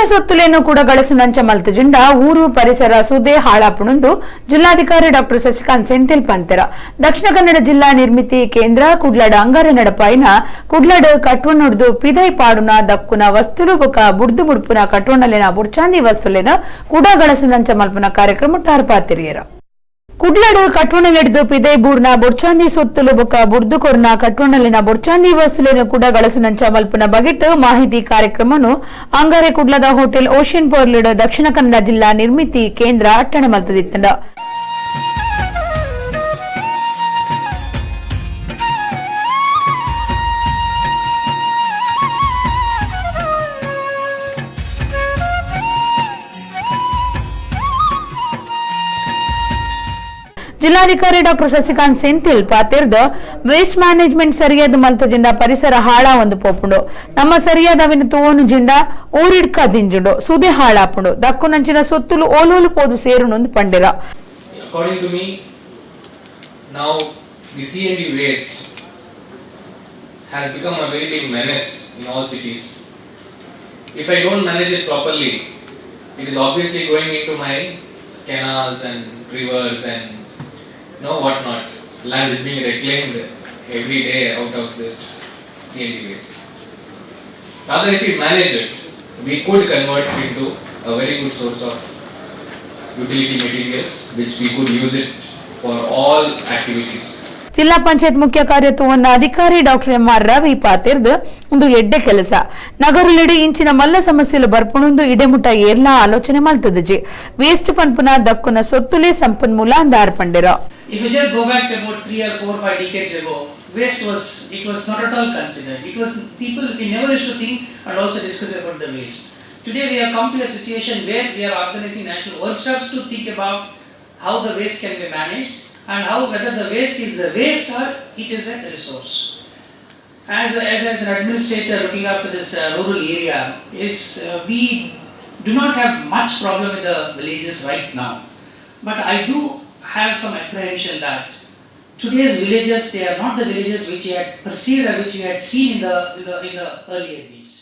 ದಕ್ಕುನ ಸೊತ್ತುಲೇನು ಕೂಡ ಗಳಸುನಂಚ ಮಲ್ತುಜಿಂಡ ಊರು ಪರಿಸರ ಸುದೆ ಹಾಳಾಪುಣುಂದು ಜಿಲ್ಲಾಧಿಕಾರಿ ಡಾಕ್ಟರ್ ಶಶಿಕಾಂತ್ ಸೆಂಥಿಲ್ ಪಂತೆರ. ದಕ್ಷಿಣ ಕನ್ನಡ ಜಿಲ್ಲಾ ನಿರ್ಮಿತಿ ಕೇಂದ್ರ ಕುಡ್ಲಡ್ ಅಂಗಾರೆ ನಡಪಾಯಿನ ಕುಡ್ಲಡ್ ಕಟ್ವಣ್ಣುಡ್ದು ಪಿದೈ ಪಾಡುನ ದಕ್ಕುನ ವಸ್ತುಲು ಬೊಕ ಬುಡ್ದು ಬುಡ್ಪುನ ಕಟ್ವಣ್ಣಲಿನ ಬುಡ್ಚಾಂದಿ ವಸ್ತುಲೇನ ಕೂಡ ಗಳಸುನಂಚ ಮಲ್ಪುನ ಕಾರ್ಯಕ್ರಮ ಟಾರ್ಪಾತಿರಿಯರ. ಕುಡ್ಲಡು ಕಟ್ವಣಲೆಡ್ದು ಪಿದೈ ಬೂರ್ನ ಬುಡ್ಚಾಂದಿ ಸೊತ್ತುಲು ಬೊಕ ಬುಡ್ದು ಕೊರ್ನ ಕಟ್ವಣಲಿನ ಬುಡ್ಚಾಂದಿ ವಸ್ತುಲೇನು ಕೂಡ ಗಳಸುನಂಚ ಮಲ್ಪುನ ಬಗೆಟ್ ಮಾಹಿತಿ ಕಾರ್ಯಕ್ರಮನು ಅಂಗಾರೆ ಕುಡ್ಲದ ಹೋಟೆಲ್ ಓಷನ್ ಪರ್ಲಿಡ್ ದಕ್ಷಿಣ ಕನ್ನಡ ಜಿಲ್ಲಾ ನಿರ್ಮಿತಿ ಕೇಂದ್ರ ಅಟ್ಟಣೆ ಮಲ್ತದಿತ್ತಂಡ. ಜಿಲ್ಲಾಧಿಕಾರಿ ಡಾಕ್ಟರ್ ಶಶಿಕಾಂತ್ ಸೆಂಥಿಲ್ ಪಾತಿರ್ದ ವೇಸ್ಟ್ ಮ್ಯಾನೇಜ್ಮೆಂಟ್ ಸರಿಯಾದ ಮಲ್ತಜಿಂಡ ಪರಿಸರ ಹಾಳ ಒಂದು ಪೋಪುಂಡು, ನಮ್ಮ ಸರಿಯಾದ ಅವಿನ ತೋನು ಜಿಂಡ ಊರಿಡ್ಕ ದಿಂಜುಂಡು ಸುದೆ ಹಾಳಾಪುಂಡು, ದಕ್ಕುನಂಚಿನ ಸೊತ್ತುಲು ಓಲೋಲು ಪೋದು ಸೇರುನೊಂದು ಪಂಡಿರ. According to me, now the C&D waste has become a very big menace in all cities. If I don't manage it properly, it is obviously going into my canals and rivers and what not. Land is being reclaimed every day out of this C&D waste. Rather, if we manage it, we could convert it into a very good source of utility materials, which we could use it for all activities. ಜಿಲ್ಲಾ ಪಂಚಾಯತ್ ಮುಖ್ಯ ಕಾರ್ಯತ್ವವನ್ನ ಅಧಿಕಾರಿ doctor M R Ravi ಪಾತಿರ್ದು ಒಂದು ಎಡ್ಡೆ ಕೆಲಸ, ನಗರಲಿಡಿ ಇಂಚಿನ ಮಲ್ಲ ಸಮಸ್ಯೆಲು ಬರ್ಪುಣೊಂದು ಇಡೆಮುಟ ಏರ್ಲಾ ಆಲೋಚನೆ ಮಲ್ತದಜಿ, ವೇಸ್ಟ್ ಪನ್ಪುನ ದಕ್ಕುನ ಸೊತ್ತುಲೆ ಸಂಪನ್ಮೂಲ ಅಂದಾರ್ ಪಂಡಿರ. If you just go back to about 3 or 4 or 5 decades ago, waste was, it was not at all considered. It was people, we never used to think and also discuss about the waste. Today we have come to a situation where we are organizing national workshops to think about how the waste can be managed and how whether the waste is a waste or it is a resource. As an administrator looking after this rural area, is we do not have much problem with the villages right now, but I do have some apprehension that today's villages, they are not the villages which you had perceived or which you had seen in the earlier days.